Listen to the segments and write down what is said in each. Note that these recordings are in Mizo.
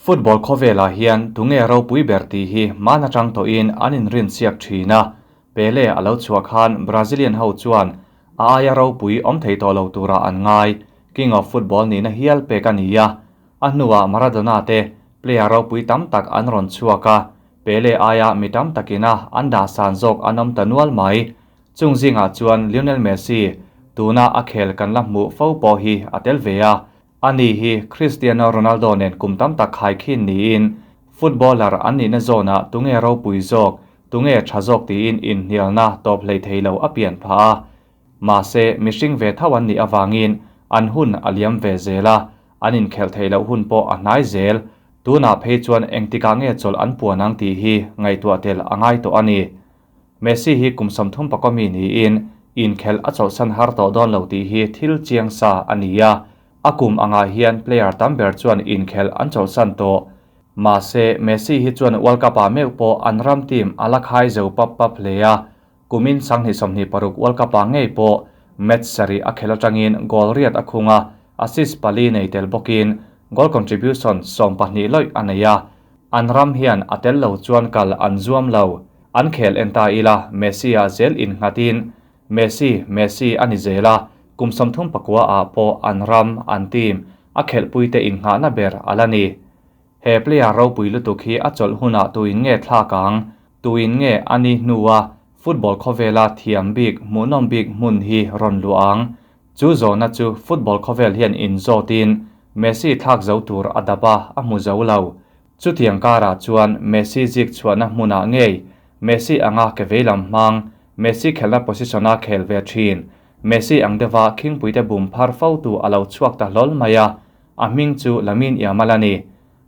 Football khawvelah hian tunge ropui ber tih hi hman atang tawhin an inrinsiak thin a, Pele a lo chhuah khan Brazilian ho chuan a aia ropui awm thei tawh lo turah an ngai, King of Football nihna hial pek a ni a. A hnuah Maradona te player ropui tam tak an rawn chhuak a, Pele aia mi tam takina an dahsan zawk an awm ta nual mai. Chung zingah chuan Lionel Messi, tuna a khel kan la hmuh fo pawh hi a tel ve a. Ani hi Cristiano Ronaldo nen kum tam tak khaikhin niin footballer an nihna zawnah tunge ropui zawk, tunge tha zawk tiin inhnialna tawp hlei thei lo a pian phah a. Mahse, mihring ve tho an nih avangin an hun a liam ve zel a, an inkhelh theih loh hun pawh a hnai zel. Tunah phei chuan engtikah nge chawlh an puan ang tih hi ngaihtuah tel a ngai tawh a ni. Messi hi kum 30 pakaw mi niin inkhelh a chawlhsan har tawh dawn lo tih hi thil chiang sa a ni a, a kum angah hian player tam ber chuan inkhelh an chawlhsan tawh. Mahse, Messi hi chuan World Cup-ah meuh pawh an ram team a la khai zo pap pap hle a, kumin 2026 World Cup-ah ngei pawh match sarih a khelh atangin goal riat a khung a, assist pali nei tel bawkin goal contribution 12 lawih a nei a. An ram hian a tel lo chuan kal an zuam lo. An khel en ta ila, Messi-ah zel innghatin Messi, Messi a ni zel a, kum 39 ah pawh an ram, an team, a khelhpuite innghahna ber a la ni. He player ropui lutuk hi a chawlh hunah tuin nge thlak ang? Tuin nge a ni hnua football khawvela thiam bik, hmuhnawm bik hmun hi rawn luah ang? Chu zawhna chu football khawvel hian inzawtin Messi thlak zo tur a dap a, a hmu zo lo. Chutiang karah chuan Messi zik chhuahna hmunah ngei Messi anga ke veilam hmang, Messi khelhna position-a khel ve thin, Messi ang deuha khingpuite bum phar fotu a lo chhuak ta hlawl mai a, a hming chu Lamine Yamal a ni.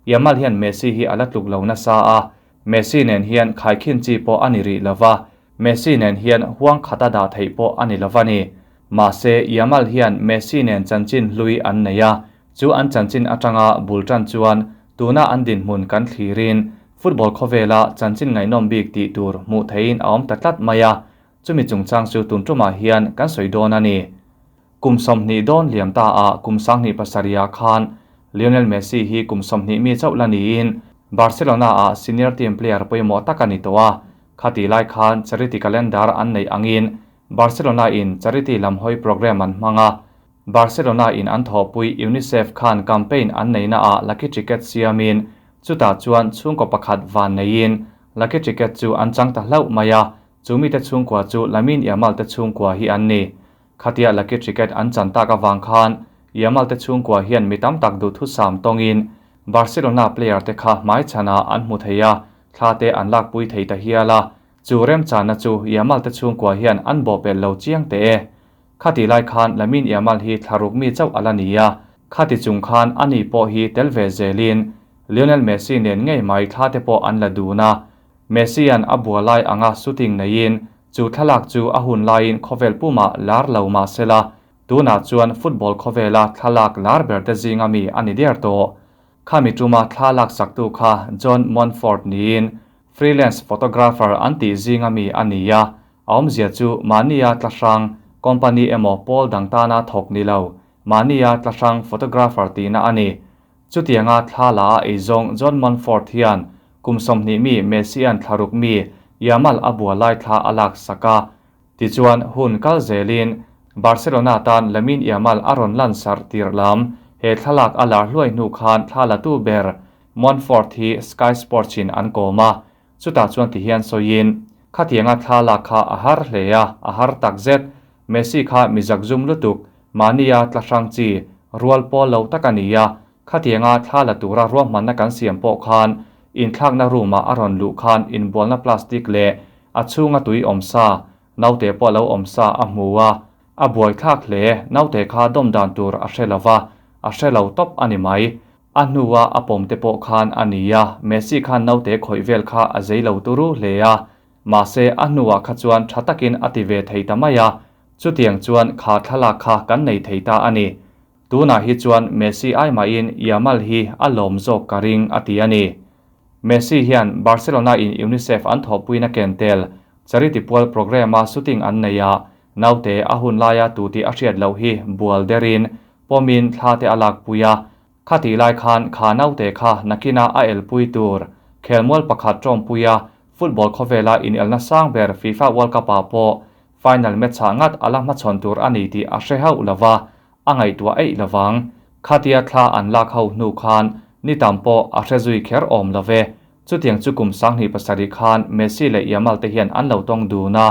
Yamal hian Messi hi a la tluk lo nasa a, Messi nen hian khaikhin chi pawh a ni rih lo va, Messi nen hian huang khata dah theih pawh a ni lo va ni. Mahse, Yamal hian Messi nen chanchin hlui an nei a, chu an chanchin atanga bul tan chuan tuna an dinhmun kan thlirin football khawvela chanchin ngaihnawm bik tih tur hmuh theihin a awm ta tlat mai a, chumi chungchang chu tun tumah hian kan sawi dawn a ni. Kum 20 dawn liam ta a kum 2007 ah khan Lionel Messi hi kum 20 mi chauh la niin Barcelona ah senior team player pawimawh tak a ni tawh a, khati lai khan charity calendar an neih angin Barcelona in charity lam hawi program an hmang a, Barcelona in an thawhpui UNICEF khan campaign an neihna ah lucky ticket siamin chutah chuan chhungkaw pakhat van neiin lucky ticket chu an chang ta hlauh mai a, chu mite chhungkua chu Lamine Yamal te chhungkua hi an ni. Khatia lucky ticket an chan tak avang khan Yamal te chhungkua hian mi tam tak duhthusam tawngin Barcelona player te kha hmaichhanah an hmu thei a, thla te an lakpui thei ta hial a, chu remchana chu Yamal te chhungkua hian an bawhpelh lo chiang teh e. Khati lai khan Lamine Yamal hi thlaruk mi chauh a la ni a, khati chung khan ani pawh hi tel ve zelin Lionel Messi nen ngei mai thla te pawh an la dun a. Messi-a'n a bua lai anga shooting neiin chu thlalak chu a hun laiin khawvel pumah lar lo mah sela, tunah chuan football khawvela thlalak lar ber te zinga mi a ni der tawh. Khami tuma thla laksaktu kha John Montfort niin freelance photographer an tih zinga mi a ni a, a awmzia chu mahnia tlahrang company emaw pawl dang tana thawk ni lo, mahnia tlahrang photographer tihna a ni. Chutianga thla la a eizawng John Montfort hian kum 20 mi Messi-a'n thlaruk mi Yamal a bua lai thla a lak sak a. Tichuan hun kal zelin Barcelona tan Lamine Yamal a rawn lan sarh tirh lam, he thlalak a lar hluai hnu khan thla latu ber Montfort hi Sky Sports in an kawm a, chutah chuan tihian sawiin, Khatianga thla lak kha a har hle a, a har tak zet. Messi kha mi zakzum lutuk, mahnia tlahrang chi, rual pawl lo tak a ni a, khatianga thla la tura ruahmanna kan siam pawh khan inthlakna room ah a rawn luh khan inbualna plastic leh a chhunga tui awm sa, naute pawh lo awm sa a hmu a, a buaithlak hle, naute kha dawm dan tur a hre lova, a hre lo tawp a ni mai. A hnua a pawm te pawh khan a ni a, Messi khan naute khawih vel kha a zei lo turu hle a, mahse a hnuah kha chuan tha takin a ti ve thei ta mai a, chutiang chuan kha thlalak kha kan nei thei ta a ni. Tunah hi chuan Messi ai mahin Yamal hi a lawm zawk ka ring a ti a ni. Messi hian Barcelona in UNICEF an thawhpuina ken tel charity pual program-a shooting an nei a, naute a hun laia tu tih a hriat loh hi bual derin pawmin thla te a lakpui a. Khatih lai khan kha naute kha nakina a elpui tur khelmual pakhat tawmpuia football khawvela inelna sang ber FIFA World Cup-ah pawh final match-ah ngat a la hmachhawn tur a ni tih a hre hauh lova, a ngaihtuah eih lovang. Khatia thla an lak ho hnu khan ni tam pawh a hre zui kher awm lo ve. Chutiang chu kum 2007 khan Messi leh Yamal te hian an lo tawng dun a.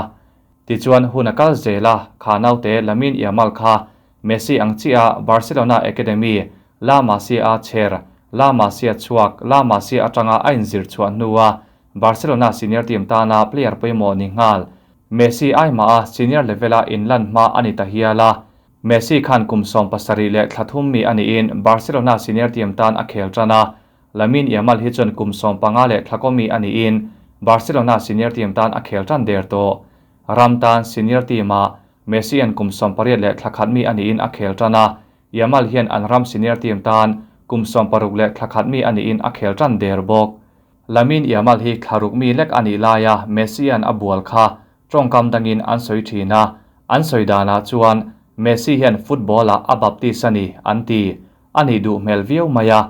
Tichuan hun a kal zel a, kha naute Lamine Yamal kha Messi ang chiah Barcelona Academy, La Masia-a chher, La Masia chhuak, La Masia atanga a inzir chhuah hnua Barcelona senior team tana player pawimawh ni nghal. Messi ai mah a senior level-a inlan hma a ni ta hial a. Messi khan kum 17 leh thla thum mi a niin Barcelona senior team tan a khel tan a. Lamine Yamal hi chuan kum 15 leh thla kaw mi a niin Barcelona senior team tan a khel tan der tawh. Ram tan senior team-ah Messi an kum 18 leh thla khat mi a niin a khel tan a, Yamal hian an ram senior team tan kum 16 leh thla khat mi a niin a khel tan der bawk. Lamine Yamal hi thla ruk mi lek a nih laia Messi an a bual kha tawngkam dangin an sawi thin a, an sawi danah chuan Messi hian football-ah a baptist a ni an ti. A nih duh hmel viau mai a,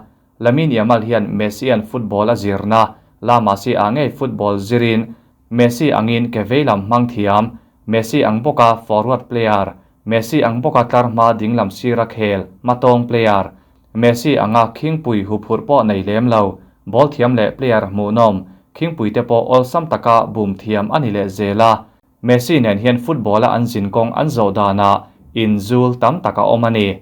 Lamine Yamal hian Messi an football a zirna La Masia ngei football zirin Messi angin ke veilam hmang thiam, Messi ang bawka forward player, Messi ang bawka tlar hma dinglam sira khel, hmatawng player, Messi anga khingpui huphurh pawh nei lem lo, ball thiam leh player hmuhnawm, khingpui te pawh awlsam taka bum thiam a ni leh zel a. Messi nen hian football-a an zin kawng an zawh danah inzul tam tak a awm a ni.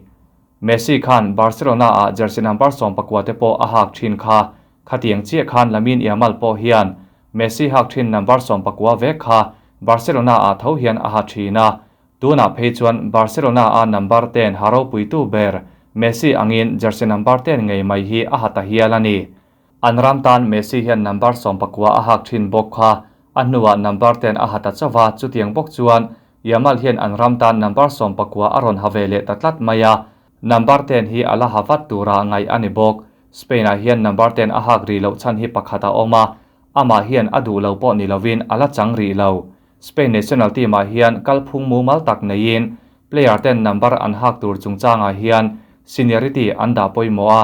Messi khan Barcelona-ah jersey number 19 te pawh a hak thin kha. Khatiang chiah khan Lamine Yamal pawh hian Messi hak thin number 19 vek kha Barcelona-ah tho hian a ha thin a. Tunah phei chuan Barcelona-a number 10 ha ropuitu ber Messi angin jersey number 10 ngei mai hi a ha ta hial a ni. An ram tan Messi hian number 19 a hak thin bawk kha a hnuah number 10 a ha ta chawa chutiang bawk chuan Yamal hian an ram tan number 19 a rawn ha ve leh ta tlat mai a. Number 10 hi a la ha vat tura ngai a ni bawk. Spain-ah hian number 10 a hak ri loh chan hi pakhat a awm a, amah hian a duh lo pawh ni lovin a la chang ri lo. Spain national team-ah hian kalphung mumal tak neiin player ten number an hak tur chungchangah hian seniority an dah pawimawh a.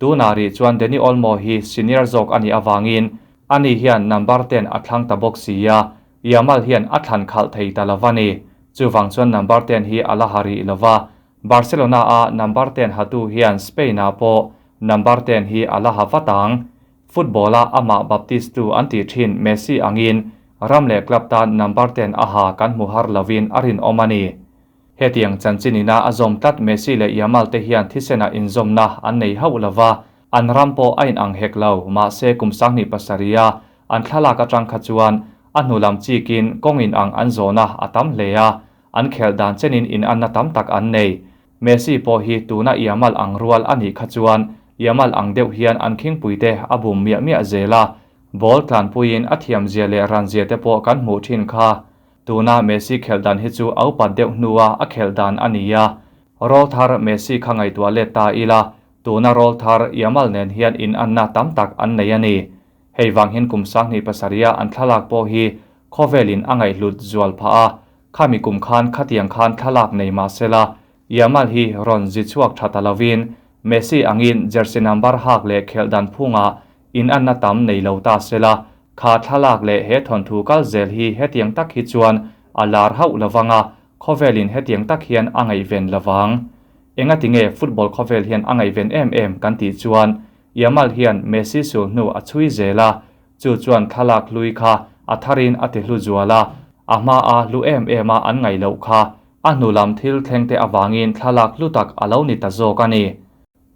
Tunah ri chuan Dani Olmo hi senior zawk a nih awangin ani hian number 10 a thlang ta bawk si a, Yamal hian a thlan khalh thei ta lova ni. Chuwang chuan number 10 hi a la ha ri lova. Barcelona a number 10 hatu hian Spain-ah pawh number 10 hi a la ha vatang. Football-a amah Baptist tu an ti thin Messi angin ram leh club tan number 10 a ha kan hmu har lovin a rin awm a ni. Hetiang chanchinina a zawm tlat Messi leh Yamal te hian thisena inzawmna an nei hauh lova, an ram pawh a in ang hek lo, mahse kum 2007 a an thlalak atang kha chuan a hnulam chikin kawngin ang an zawna a tam hle a, an khel dan chenin in an na tam tak an nei. Messi pawh hi tuna Yamal ang rual a nih kha chuan Yamal ang deuh hian an khingpui te a bum miah miah zel a, ball tlanpuiin a thiam zia leh ran zia te pawh kan hmuh thin kha. Tuna Messi khel dan hi chu au pat deuh hnua a khel dan a ni a. Roll thar Messi kha ngaihtuah let ta ila, tuna roll thar Yamal nen hian in an na tam tak an nei a ni. Hei wang hin kum 2007 an thlalak pawh hi khawvelin a ngaihhlut zual pha a, khami kum khan khatiang khan thlalak nei mahsela Yamal hi rawn zi chhuak tha ta lovin Messi angin jersey number hak leh khel dan phunga in an na tam nei lo ta sela kha thlalak leh he thon thu kal zel hi hetiang tak hi chuan a lar hauh lawanga khawvelin hetiang tak hian a ngaihven lawang. Enga tinge football khawvel hian a ngaihven em em kan tih chuan Yamal hian Messi sul hnu a chui zel a, chu chuan thlalak hlui kha a tharin a ti hlu zual a, a hma a hlu em em a an ngai loh kha a hnulam thil thleng te awangin thlalak hlu tak a lo ni ta zawk a ni.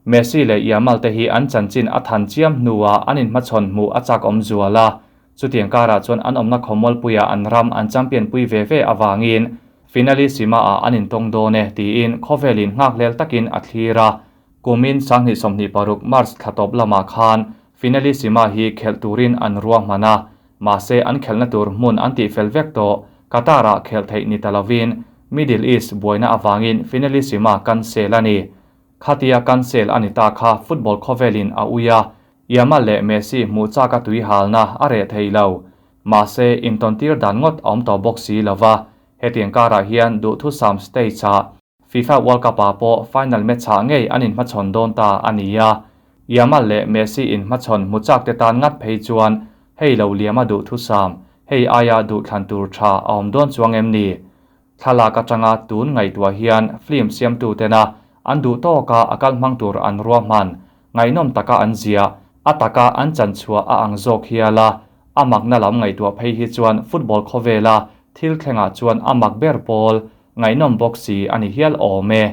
Messi leh Yamal te hi an chanchin a than chiam hnuah an inhmachhawn hmuh a chak awm zual a, chutiang karah chuan an awmna khawmual puia an ram an champion pui ve ve awangin finalissima ah an intawng dawn e tiin khawvelin nghak hlel takin a thlir a. Kumin 2026 March thlatawp lama khan finalissima hi khelh turin an ruah hman a, mahse an khelhna tur hmun an tih fel vek tawh Qatar-ah khelh theih ni ta lovin Middle East buaina awangin finalissima cancel a ni. Khatia cancel a ni ta kha football khawvelin a ui a, Yamal leh Messi hmuh chak a tui halna a reh thei lo. Mahse intawn tir dan ngawt a awm tawh bawk si lova, hetiang karah hian duhthusam stage-ah. FIFA World Cup-ah pawh final match-ah ngei an inhmachhawn dawn ta a ni a. Yamal leh Messi inhmachhawn hmu chak te tan ngat phei chuan hei lo liam a duhthusam, hei aia duhthlan tur tha a awm dawn chuang em ni? Thlalak atanga tun ngaihtuah hian film siamtu tena an duh tawka a kal hmang tur an ruahman, ngaihnawm taka an ziah, a taka an chanchhuah a ang zawk hial a, a makna lam ngaihtuah phei hi chuan football khawvela thil thlengah chuan a mak ber pawl, ngaihnawm bawk si a ni hial awm e.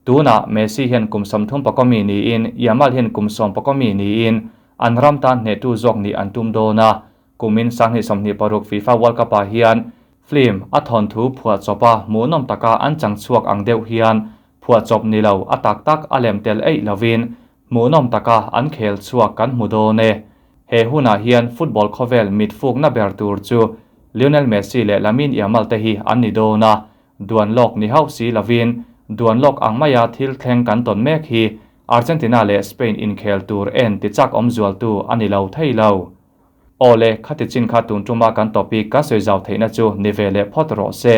Tunah Messi hian kum 30 pakawmi niin Yamal hian kum 10 pakawmi niin an ram tan hnehtu zawk nih an tum dawn a, kumin 2026 FIFA World Cup-ah hian Film a thawnthu phuahchawp a hmuhnawm taka an chang chhuak ang deuh hian phuahchawp ni lo a tak tak a lem tel eih lovin hmuhnawm taka an khel chhuak kan hmu dawn e. He hunah hian football khawvel mit fukna ber tur chu Lionel Messi leh Lamine Yamal te hi an ni dawn a, duan lawk ni hauh si lovin duan lawk ang maia thil thleng kan tawn mek hi Argentina leh Spain inkhel tur en ti chak awm zualtu a ni lo thei lo. Awle, khati chin kha tun tuma kan topic kan sawi zau theihna chu ni ve leh phawt rawh se.